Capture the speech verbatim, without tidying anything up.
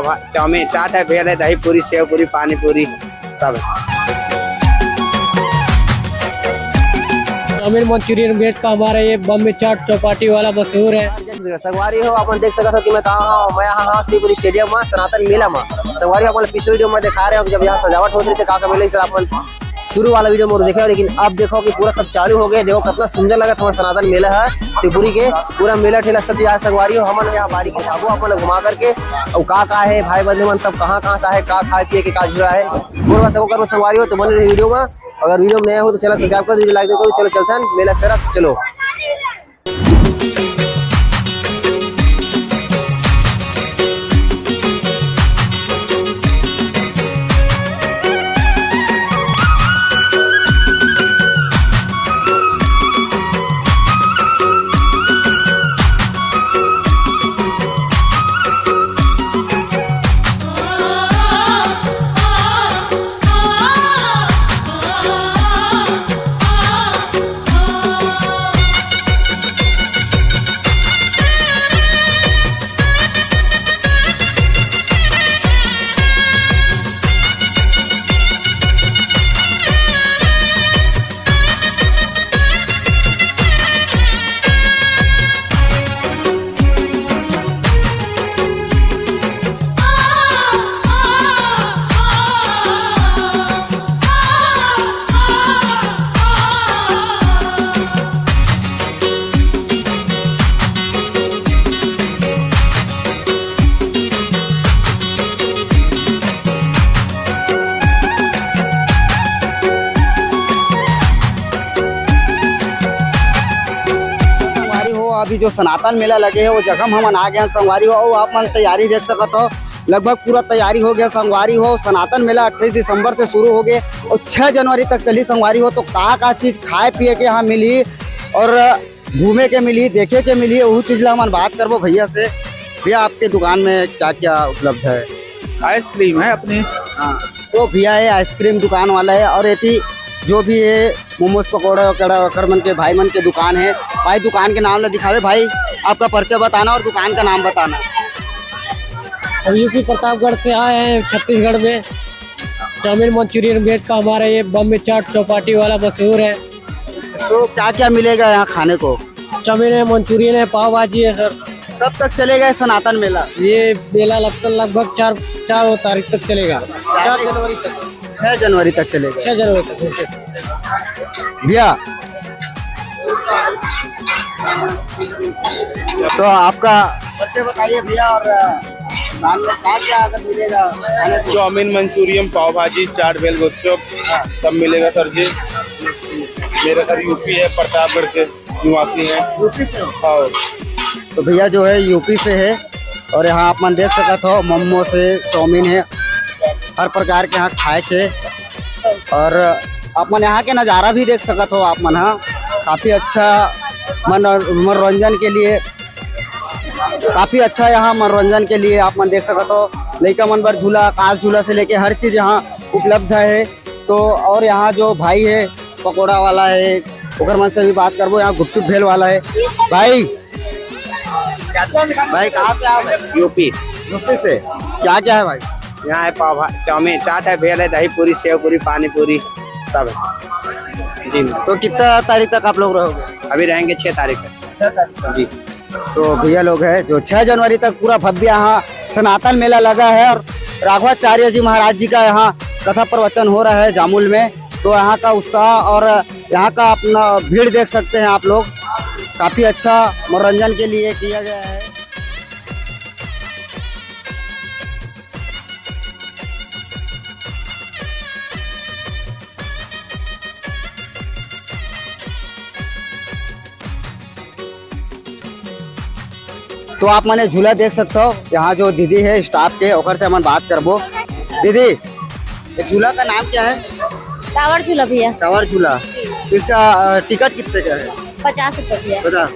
भा-, चाउमीन, चाट है, भेल है, दही पूरी, सेव पूरी, पानी पूरी, सब है। चाउमीन मंचूरियन भेज का हमारा ये बॉम्बे चाट चौपाटी वाला मशहूर है। संगवारी हो, अपन देख सकत हो कि मैं कहाँ हूँ। मैं यहाँ हूँ शिवपुरी स्टेडियम में, सनातन मेला में। संगवारी हो, अपन पिछले वीडियो में दिखा रहे हो, जब यहाँ सजावट होत रही से का का मिले, इस तरह अपन शुरू वाला वीडियो में देखे हो, लेकिन अब देखो कि पूरा सब चालू हो गए। देखो कितना सुंदर लगा हमारा सनातन मेला है शिवपुरी के, पूरा मेला ठेला सब चीज आज संगवारी हो। हमन यहाँ बारी के आगू अपन घुमा करके और का का है, भाई बंधु मन सब कहाँ कहाँ से है, का खाए पिए के का जुड़ा है, पूरा बात हमको करो संगवारी हो। तो बने रहे वीडियो में। अगर वीडियो में नया हो तो चैनल सब्सक्राइब कर दीजिए, लाइक करो। चलो चलते हैं मेला की तरफ, चलो। संगवारी हो, अभी जो सनातन मेला लगे है, वो जगह में हमन आ गए हैं संगवारी हो। अउ आप मन तैयारी देख सकत हो, लगभग पूरा तैयारी हो गया संगवारी हो। सनातन मेला अट्ठाईस दिसंबर से शुरू हो गए और छह जनवरी तक चली संगवारी हो। तो का का चीज खाए पिए के यहाँ मिली और घूमे के मिली, देखे के मिली, वो चीज ला हमन बात करबो भैया से। भैया, आपके दुकान में क्या क्या उपलब्ध है? आइसक्रीम है अपनी। हाँ, तो भैया ये आइसक्रीम दुकान वाला है और एती जो भी है मोमोज पकौड़ा वकौड़ा ओकर मन के भाई मन के दुकान है। भाई, दुकान के नाम ला दिखावे भाई, आपका परिचय बताना और दुकान का नाम बताना। हम यूपी प्रतापगढ़ से आए हैं छत्तीसगढ़ में। चाउमीन मंचूरियन भेज का हमारा ये बॉम्बे चाट चौपाटी वाला मशहूर है। तो क्या क्या मिलेगा यहाँ खाने को? चाउमीन है, मंचूरियन है, पाव भाजी है सर। कब तक चलेगा ये सनातन मेला? ये मेला लगभग लगभग चार चार तारीख तक चलेगा, चार जनवरी तक। छह जनवरी तक चलेगा। छह जनवरी तक, ओके सर। भैया, तो आपका परिचय बताइए भैया, और, अ, दुकान में क्या क्या अगर मिलेगा खाने को? चाउमीन, मंचूरियन, पाव भाजी, चाट, भेल, गुपचुप, सब मिलेगा सर जी। मेरा घर यूपी है, प्रतापगढ़ के निवासी हैं। यूपी से हो? और तो भैया जो है यूपी से है और यहाँ आप मन देख सकत हो मोमो से चाउमीन है, हर प्रकार के यहाँ खाए के। और आप मन यहाँ के नज़ारा भी देख सकत हो आप मन, हाँ, काफ़ी अच्छा मन-, मनोरंजन के लिए, काफ़ी अच्छा यहाँ मनोरंजन के लिए आप मन देख सकत हो। लइका मन बर झूला, आकाश झूला से लेके हर चीज़ यहाँ उपलब्ध है। तो और यहाँ जो भाई है पकोड़ा वाला है, ओकर मन से भी बात करबो। यहाँ गुपचुप भेल वाला है भाई। भाई, कहाँ से आप? यूपी। यूपी से। क्या क्या है भाई? यहाँ है पाव भा-, चाउमीन, चाट है, भेल है, दही पूरी, सेव पूरी, पानी पूरी, सब है। जी। तो कितना तारीख तक आप लोग रहोगे? अभी रहेंगे छः तारीख तक। जी। तो भैया लोग हैं जो छह जनवरी तक पूरा भव्य यहाँ सनातन मेला लगा है और राघवाचार्य जी महाराज जी का यहाँ कथा प्रवचन हो रहा है जामुल में। तो यहाँ का उत्साह और यहाँ का अपना भीड़ देख सकते हैं आप लोग, काफ़ी अच्छा मनोरंजन के लिए किया गया है। तो आप मने झूला देख सकते हो, यहाँ जो दीदी है स्टाफ के, ओकर से हमन बात करबो। दीदी, ये झूला का नाम क्या है? टावर झूला भैया। टावर झूला। इसका, अ, टिकट कितने का है? पचास रुपये भैया। पचास।